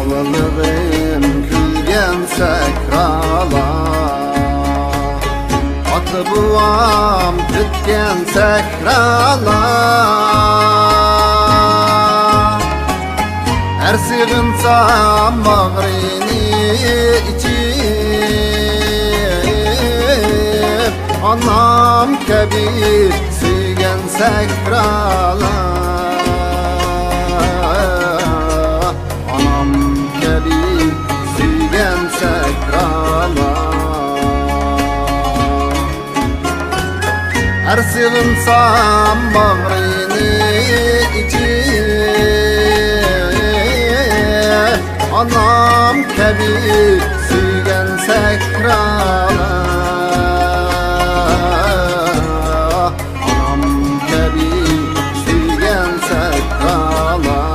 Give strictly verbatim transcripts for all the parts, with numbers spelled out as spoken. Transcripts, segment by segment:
بالىلىقىم كۈلگەن سەھرالار، ئاتا-بوۋام پۈتكەن سەھرالار. ھەر سېغىنسام باغرىنى ئېچىپ، ئانام كەبى سۆيگەن سەھرالار. ئانام كەبى سۆيگەن سەھرالار. ھەر سېغىنسام باغرىنى ئېچىپ، ئانام كەبى سۆيگەن سەھرالار. ئانام كەبى سۆيگەن سەھرالار.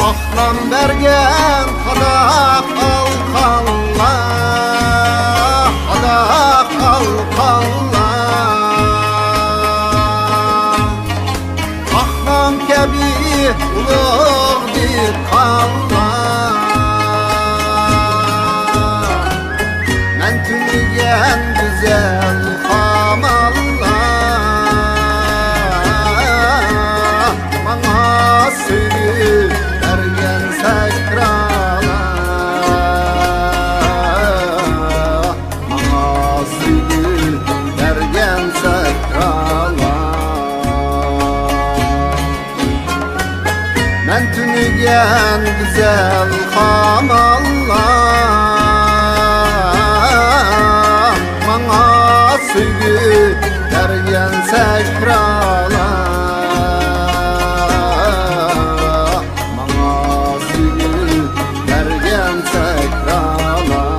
ئاقلام بەرگەن قاداق ئالقانلار، قاداق ئالقانلار. ئاقلام كەبى ئۇلۇغ دېھقانلار، مەن تۈنىگەن گۈزەل خامانلار، ماڭا سۆيگۈ بەرگەن سەھرالار. ماڭا سۆيگۈ بەرگەن سەھرالار. مەن تۈنىگەن گۈزەل خامانلار، ماڭا سۆيگۈ بەرگەن سەھرالار. ماڭا سۆيگۈ بەرگەن سەھرالار.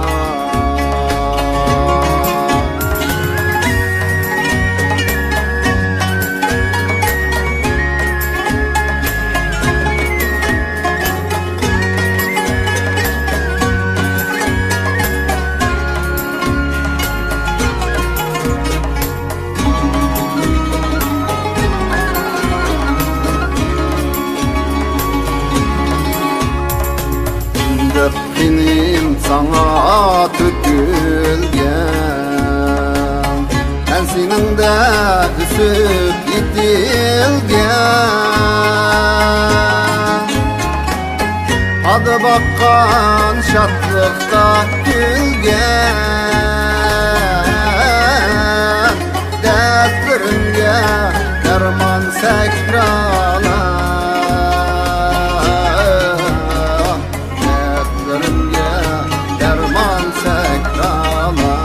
شۇنداق قېنىم ساڭا تۆكۈلگەن، مەن سېنىڭدە ئۆسۈپ يېتىلگەن. پادا باققان شادلىقتا كۈلگەن، دەردلىرىمگە دەرمان سەھرالار. دەردلىرىمگە دەرمان سەھرالار.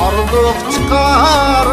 ئارىلىق چىقار